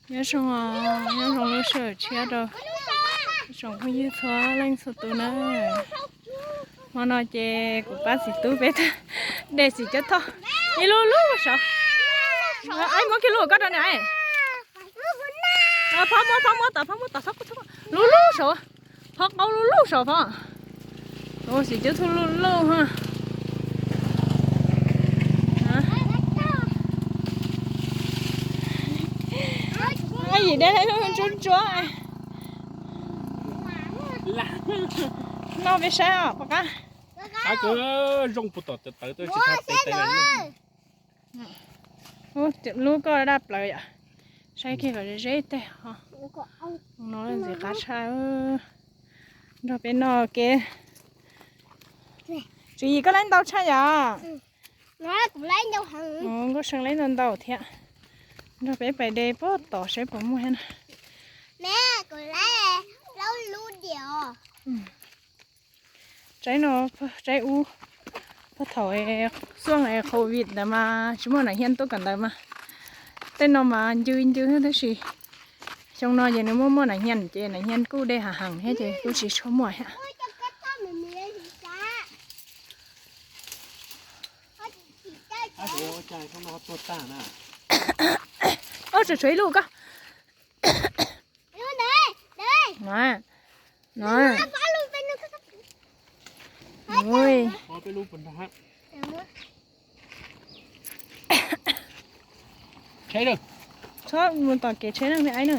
Nyob zoo, nyob zoo lub sij hawm tshiab rau tsoom phooj ywg txhua leej txhua tus na. Hmo no ces kuv pab txiv tub peb de xim cov thoj ib lub lub saud. Muab kiag lub koj rau nws. Phob muab, phob muab tom, phob muab tom, lub lub saud. Phob qaub lub lub saud phob. Ua xim cov thoj lub lub ha. Yim de lub ntsuab ntsuab. Noj peb saib os pom qab. Zoo puas tom tawv tsis tau tes. Lub koj daj plaws yom. Saib kiag kom ze ze teg ho. No ntxim qab tshaj. Nrog peb noj ke. Tswv Yim koj laib ntau tshaj yom. Nkauj See laib ntau ntau thiab. Nrog peb pais de puag tod saib puas muaj thiab na. Tsaib no, tsaib ub, puag thaum xuaj covid ntawd mas tsis muaj nam hias tuaj kawm ntawv mas tej no mas ncw ncw tab sis xyoo no ces nws muaj muaj nam hias ces nam hias kuj de hav heev thiab ces kuj tsis tshua muaj thiab. Ob, tshuav tshuav ib lub koj. No, no. Txhob mus tom kev tsheb na me aib na.